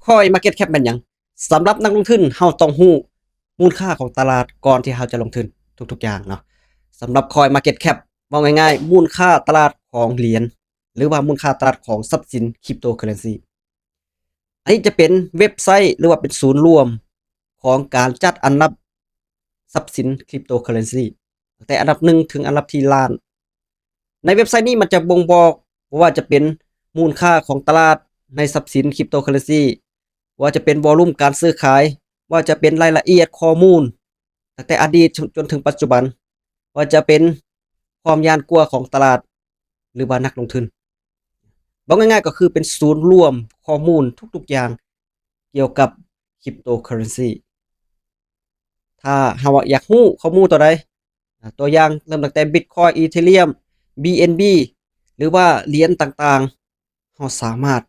CoinMarketCap ແມ່ນຫຍັງ? ສຳລັບນັກລົງທຶນ ເຮົາຕ້ອງຮູ້ມູນຄ່າຂອງຕະຫຼາດກ່ອນທີ່ເຮົາຈະລົງທຶນທຸກໆຢ່າງເນາະ. ສຳລັບ CoinMarketCap ເວົ້າງ່າຍໆ ມູນຄ່າຕະຫຼາດຂອງຫຼຽນ ຫຼືວ່າມູນຄ່າຕະຫຼາດຂອງຊັບສິນ Cryptocurrency. ອັນນີ້ຈະເປັນເວັບໄຊ ຫຼືວ່າເປັນສູນລວມຂອງການຈັດອັນດັບຊັບສິນ Cryptocurrency ຕັ້ງແຕ່ອັນດັບໜຶ່ງເຖິງອັນດັບທີລ້ານ. ໃນເວັບໄຊນີ້ມັນຈະບົ່ງບອກບໍ່ວ່າຈະເປັນມູນຄ່າຂອງຕະຫຼາດໃນຊັບສິນ Cryptocurrency, ວ່າຈະເປັນວໍລຸ່ມການຊື້ຂາຍ, ວ່າຈະເປັນລາຍລະອຽດຂໍ້ມູນຕັ້ງແຕ່ອະດີດຈົນເຖິງປັດຈຸບັນ, ວ່າຈະເປັນຄວາມຢ້ານກົວຂອງຕະຫຼາດ ຫຼືວ່ານັກລົງທຶນ. ເວົ້າງ່າຍໆກໍຄືເປັນສູນລວມຂໍ້ມູນທຸກໆຢ່າງກ່ຽວກັບ Cryptocurrency. ຖ້າເຮົາຢາກຮູ້ຂໍ້ມູນຕົວໃດ, ຕົວຢ່າງເລີ່ມຕັ້ງແຕ່ Bitcoin, Ethereum, BNB ຫຼືວ່າຫຼຽນຕ່າງໆ, ເຮົາສາມາດ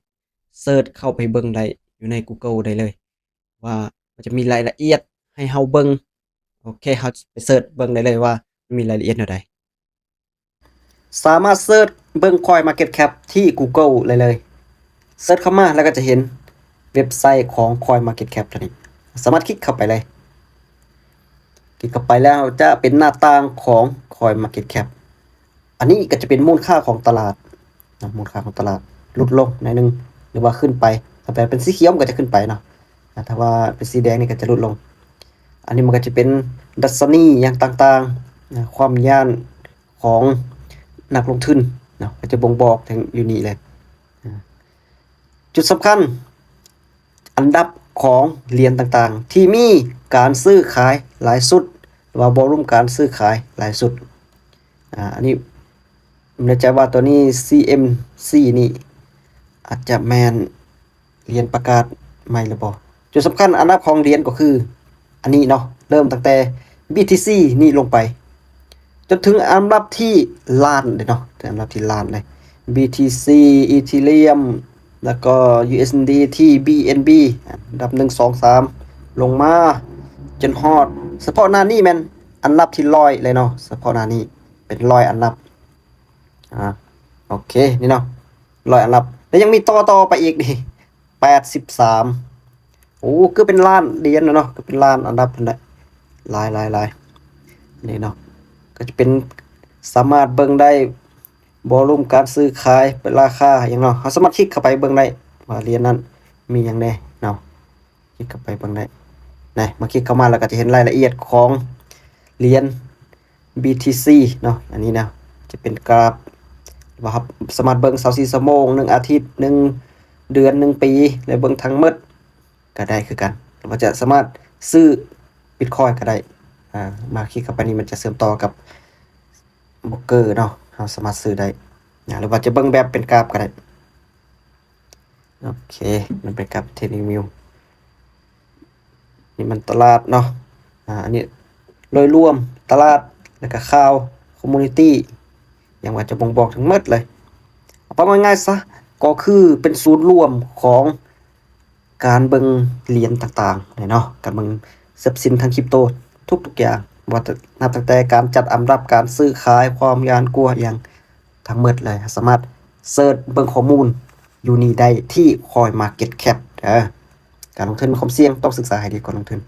ເສີດເຂົ້າໄປເບິ່ງໄດ້ຢູ່ໃນ Google ໄດ້ເລີຍ ວ່າມັນຈະມີລາຍລະອຽດໃຫ້ເຮົາເບິ່ງ. ໂອເຄ, ເຮົາໄປເສີດເບິ່ງໄດ້ເລີຍວ່າມີລາຍລະອຽດແນວໃດ. ສາມາດເສີດເບິ່ງ CoinMarketCap ທີ່ Google ໄດ້ເລີຍ. ເສີດເຂົ້າມາແລ້ວກໍຈະເຫັນເວັບໄຊຂອງ CoinMarketCap ຕົວນີ້. ສາມາດຄລິກເຂົ້າໄປເລີຍ. ຄລິກເຂົ້າໄປແລ້ວຈະເປັນໜ້າຕ່າງຂອງ CoinMarketCap. ອັນນີ້ກໍຈະເປັນມູນຄ່າຂອງຕະຫຼາດນະ, ມູນຄ່າຂອງຕະຫຼາດຫຼຸດລົງໜ້ອຍໜຶ່ງ ຫຼືວ່າຂຶ້ນໄປ. ຖ້າແປນເປັນສີຂຽວມັນກໍຈະຂຶ້ນໄປເນາະ, ຖ້າວ່າເປັນສີແດງນີ້ກໍຈະຫຼຸດລົງ. ອັນນີ້ມັນກໍຈະເປັນດັດຊະນີຫຍັງຕ່າງໆນະ, ຄວາມຢ້ານຂອງນັກລົງທຶນເນາະ, ກໍຈະບົ່ງບອກເຖິງຢູ່ນີ້ເລີຍ. ຈຸດສຳຄັນ ອັນດັບຂອງຫຼຽນຕ່າງໆທີ່ມີການຊື້ຂາຍຫຼາຍສຸດ ຫຼືວ່າວໍລຸ່ມການຊື້ຂາຍຫຼາຍສຸດ. ອາ ອັນນີ້ບໍ່ແນ່ໃຈວ່າຕົວນີ້ CMC ນີ້ອາດຈະແມ່ນຫຼຽນປະກາດໃໝ່ຫຼືບໍ່. ຈຸດສຳຄັນ ອັນດັບຂອງຫຼຽນກໍຄື ອັນນີ້ເນາະ, ເລີ່ມຕັ້ງແຕ່ BTC ນີ້ລົງໄປ ຈົນເຖິງອັນດັບທີລ້ານເດ້ເນາະ, ເຖິງອັນດັບທີລ້ານເລີຍ. BTC, Ethereum ແລ້ວກໍ USDT, BNB ອັນດັບໜຶ່ງ ສອງ ສາມ ລົງມາຈົນຮອດ ສະເພາະໜ້ານີ້ແມ່ນອັນດັບທີຮ້ອຍເລີຍເນາະ, ສະເພາະໜ້ານີ້ເປັນຮ້ອຍອັນດັບ. ອາ ໂອເຄ ນີ້ເນາະ, ຮ້ອຍອັນດັບ ແລ້ວຍັງມີຕໍ່ໆໄປອີກນີ້ ແປດສິບສາມ. ໂອ້ ເກືອບເປັນລ້ານຫຼຽນແລ້ວເນາະ, ເກືອບເປັນລ້ານອັນດັບພຸ້ນແຫຼະ. ຫຼາຍໆໆ ນີ້ເນາະ, ກໍຈະເປັນ ສາມາດເບິ່ງໄດ້ ວໍລຸ່ມການຊື້ຂາຍ ເປັນລາຄາຫຍັງເນາະ. ເຮົາສາມາດຄລິກເຂົ້າໄປເບິ່ງໄດ້ວ່າຫຼຽນນັ້ນມີຫຍັງແດ່ເນາະ, ຄລິກເຂົ້າໄປເບິ່ງໄດ້ນະ. ມາຄລິກເຂົ້າມາແລ້ວກໍຈະເຫັນລາຍລະອຽດຂອງຫຼຽນ BTC ເນາະ. ອັນນີ້ນະ ຈະເປັນກຣາຟ ວ່າເຮົາສາມາດເບິ່ງຊາວສີ່ຊົ່ວໂມງ, ໜຶ່ງອາທິດ, ໜຶ່ງເດືອນ, ໜຶ່ງປີ ແລະ ເບິ່ງທັງໝົດກໍໄດ້ຄືກັນ, ຫຼືວ່າຈະສາມາດຊື້ Bitcoin ກໍໄດ້. ອາ ມາຄລິກເຂົ້າໄປນີ້ ມັນຈະເຊື່ອມຕໍ່ກັບໂບຣກເກີເນາະ, ເຮົາສາມາດຊື້ໄດ້ນະ, ຫຼືວ່າຈະເບິ່ງແບບເປັນກຣາຟກໍໄດ້. ໂອເຄ ມັນເປັນການ Trading View ນີ້ມັນຕະຫຼາດເນາະ. ອາ ອັນນີ້ໂດຍລວມຕະຫຼາດ ແລ້ວກະຂ່າວ Community ຫຍັງວ່າຈະບົ່ງບອກທັງໝົດເລີຍ. ເອົາເວົ້າງ່າຍໆຊະ ກໍຄືເປັນສູນລວມຂອງການເບິ່ງຫຼຽນຕ່າງໆເນາະ, ການເບິ່ງຊັບສິນທາງຄຣິບໂຕທຸກໆຢ່າງ, ວ່າ ນັບຕັ້ງແຕ່ການຈັດອັນດັບການຊື້ຂາຍ, ຄວາມຢ້ານກົວຫຍັງ ທັງໝົດເລີຍ. ເຮົາສາມາດເສີດເບິ່ງຂໍ້ມູນຢູ່ນີ້ໄດ້ທີ່ CoinMarketCap ເດີ. ການລົງທຶນມີຄວາມສ່ຽງ, ຕ້ອງສຶກສາໃຫ້ດີກ່ອນລົງທຶນ.